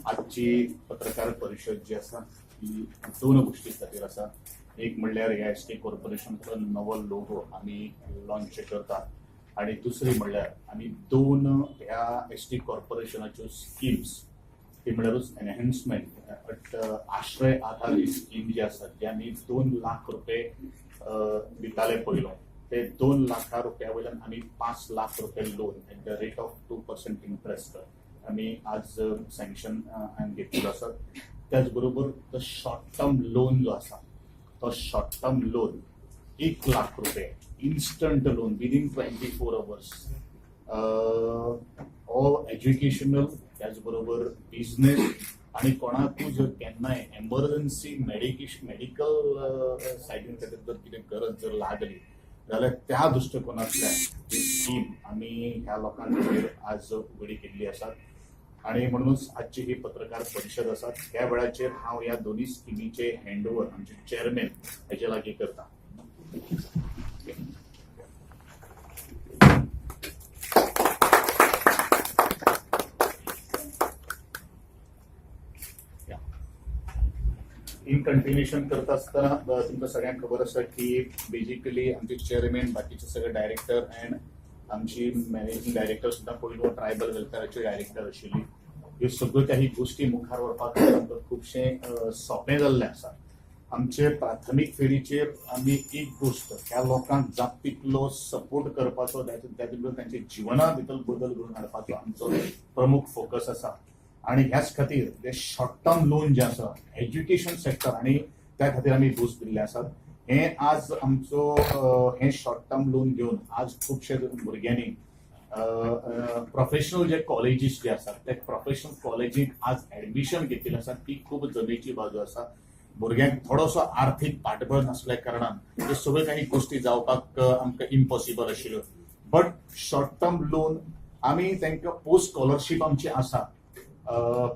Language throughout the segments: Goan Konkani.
आजची पत्रकार परिशद जी आसा ती दोन गोष्टी खातीर आसा. एक म्हणल्यार ह्या एस टी कॉर्पोरेशनचो नवो लोगो आमी लॉन्च करतात आणि दुसरी म्हणल्यार आमी दोन ह्या एस टी कॉर्पोरेशनाच्यो स्किम्स, ती म्हणल्यारूच एनहॅन्समेंट अट आश्रय आधार ही स्कीम जी आसा, जी आमी 2 लाख रुपये दिताले पयलो, ते 2 लाखा रुपया वयल्यान आमी 5 लाख रुपये loan at the rate of 2% interest आमी आज सँक्शन घेतलेलो आसा. त्याच बरोबर तो शॉर्ट टर्म लोन जो आसा, तो शॉर्ट टर्म लोन 1 लाख रुपये instant loan within 24 hours हो एज्युकेशनल, त्याच बरोबर बिझनेस आणि कोणाकूय जर केन्नाय एमर्जन्सी मेडिकेशन मेडिकल सायडीन खातीर जर कितें गरज जर लागली जाल्यार त्या दृश्टिकोनांतल्यान ही स्कीम आमी ह्या लोकां खातीर आज उघडी केल्ली आसा आणि म्हणूनच आजची ही पत्रकार परिशद आसा. ह्या वेळाचेर हांव ह्या दोन्ही स्किमीचे हँडओव्हर आमचे चेअरमॅन हेजे लागीं करता. इन कंटिन्युएशन करता आसतना तुमकां सगळ्यांक खबर आसा की बेजिकली आमचे चेअरमॅन, बाकीचे सगळे डायरेक्टर अँड आमची मॅनेजिंग डायरेक्टर सुद्दां पयलू ट्रायबल वेलफेअराचे डायरेक्टर आशिल्ली. ह्यो सगळ्यो काही गोष्टी मुखार व्हरपाक आमकां खुबशें सोंपें जाल्लें आसा. आमचे प्राथमीक फेरीचेर आमी एक गोश्ट ह्या लोकांक जाता तितलो सपोर्ट करपाचो, त्या बरोबर तांच्या जिवना भितर बदल घडोवन हाडपाचो आमचो प्रमुख फोकस आसा. आणि ह्याच खातीर जे शॉर्ट टर्म लोन जे आसा एज्युकेशन सेक्टर आणि त्या खातीर आमी भूस दिल्ले आसात. हे आज आमचो हे शॉर्ट टर्म लोन घेवन आज खुबशे भुरग्यांनी प्रोफेशनल जे कॉलेजीस जे आसात ते प्रोफेशनल कॉलेजीक आज ऍडमिशन घेतिल्लें आसा. ती खूब जमेची बाजू आसा. भुरग्यांक थोडोसो आर्थीक पाठबळ नासल्या कारणान ह्यो सगळ्यो काही गोश्टी जावपाक आमकां इम्पॉसिबल आशिल्ल्यो. बट शॉर्ट टर्म लोन आमी तांकां पोस्ट स्कॉलरशीप आमची आसा,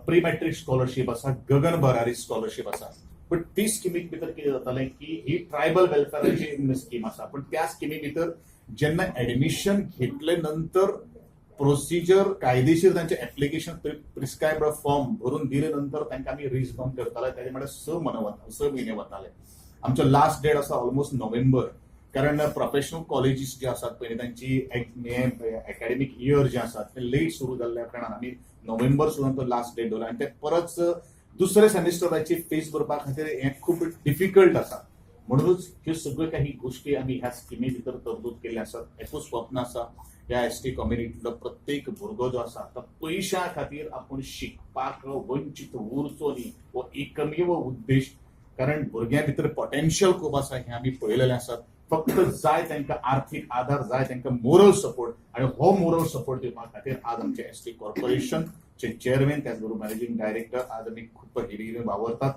प्री मॅट्रीक स्कॉलरशीप आसा, गगन बरारी स्कॉलरशीप आसा. बट ती स्किमीक भितर कितें जातालें की ही ट्रायबल वेलफेअराची स्कीम आसा, पण त्या स्किमी भितर जेन्ना ऍडमिशन घेतले नंतर प्रोसिजर कायदेशीर तांचे एप्लिकेशन प्रिस्क्रायब्ड फॉर्म भरून दिले नंतर तांकां आमी रिजबॉन्ड करताले. ताजे म्हळ्यार 6 म्हयने वता, 6 म्हयने वताले. आमचो लास्ट डेट आसा ऑलमोस्ट नोव्हेंबर, कारण प्रोफेशनल कॉलेजीस जे आसात पळय तांची एकॅडमीक इयर जे आसात ते लेट सुरू जाल्ल्या कारणान आमी नोव्हेंबर सुद्दां तो लास्ट डेट दवरला आनी ते परत दुसऱ्या सेमिस्टराची फीस भरपा खातीर हें खूब डिफिकल्ट आसा. म्हणूनच ह्यो सगळ्यो काही गोष्टी आमी ह्या स्किमी भितर तरतूद केल्ले आसात. एकूच स्वप्न आसा, ह्या एस टी कम्युनिटीतलो प्रत्येक भुरगो जो आसा तो पयशां खातीर आपूण शिकपाक वंचीत उरचो न्ही, हो एकमेव उद्देश. कारण भुरग्यां भितर पोटेन्शियल खूब आसा हें आमी पळयलेलें आसा. फक्त जाय तांकां आर्थीक आधार, जाय तांकां मोरल सपोर्ट आणि हो मोरल सपोर्ट दिवपा खातीर आज आमचे एस टी कॉर्पोरेशनचे चेअरमॅन, त्याच बरोबर मॅनेजिंग डायरेक्टर आज आमी खूब हिरिरीन वावरतात.